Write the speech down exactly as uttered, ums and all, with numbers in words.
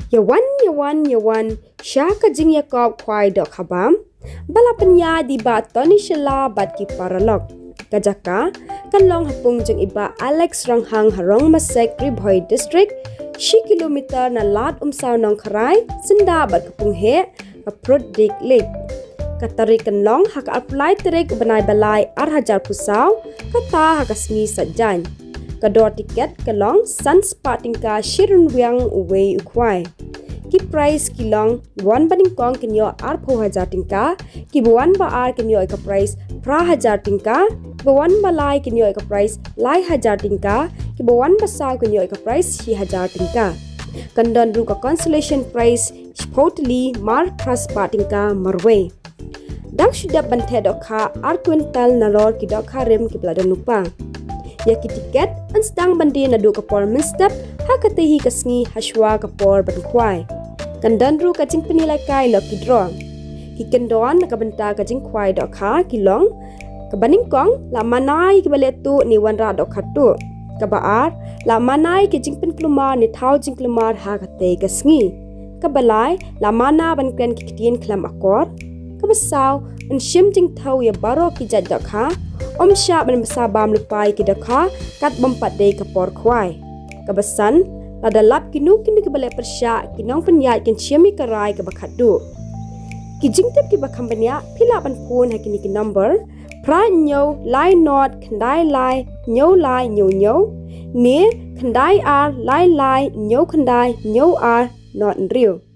Yawan, yawan, yawan, sha ka jingïakop khwai dohkha bam ba la pynïaid da i Bah Tony Shylla bad ki paralok. Ka jaka kan long ha pung jong i Bah Alex Ronghang ha Rongmasek, Ri Bhoi District, shi kilometer na Lad Umsaw Nongkharai, syndah bad ka pung heh ka Prut Dik Lake. Ka tarik kan long ha ka arphew lai tarik u bnai ba lai ar hajar arphew saw, kata ha ka sngi Saitjaiñ. Ka dor tiket ka long san spah tyngka shi ryngwiang uwei u khwai. Ki prize ki long, ba wan ba nyngkong kin ïoh arphew hajar tyngka, ki ba wan ba ar kin ïoh ïa ka prize phra hajar tyngka, ki ba wan ba lai kin ïoh ïa ka prize lai hajar tyngka, ki ba wan ba saw kin ïoh ïa ka prize shi hajar tyngka. Kan don ruh ka consolation prize shiphew tylli mar phra spah tyngka marwei. Dang shu dep ban theh dohkha ar kwintal nalor ki dohkha rim ki ba la don lypa. Ïa ki tiket yn sdang ban die naduh ka por mynstep ha katei hi ka sngi hashwa ka por ban khwai. Kan don ruh ka jingpynïalehkai lucky draw. Ki kyndon na ka bynta ka jingkhwai dohkha ki long: ka ba nyngkong, lah mana ïa ki ba leh tuh ne wanrah dohkha tuh. Ka ba ar, lah mana ïa ki jingpynkulmar ne thaw jingkulmar ha katei ka sngi. Ka ba lai, lah mana ban kren ki ktien khlem akor. Ka ba saw, yn shim jingthaw ïa baroh ki jait dohkha. Ym shah ban bsa bam lypa ïa ki dohkha kat bym pat dei ka por khwai. Ka ba san, lada lap kino kino ki ba leh pyrshah, ki nongpynïaid kin shim ïa ka rai ka ba khatduh. Ki jingtip ki ba kham bniah phi lah ban phone ha kine ki number: phra hynñiew lai nod khyndai lai hynñiew lai hynñiew hynñiew ne khyndai ar lai lai hynñiew khyndai hynñiew ar nod hynriew.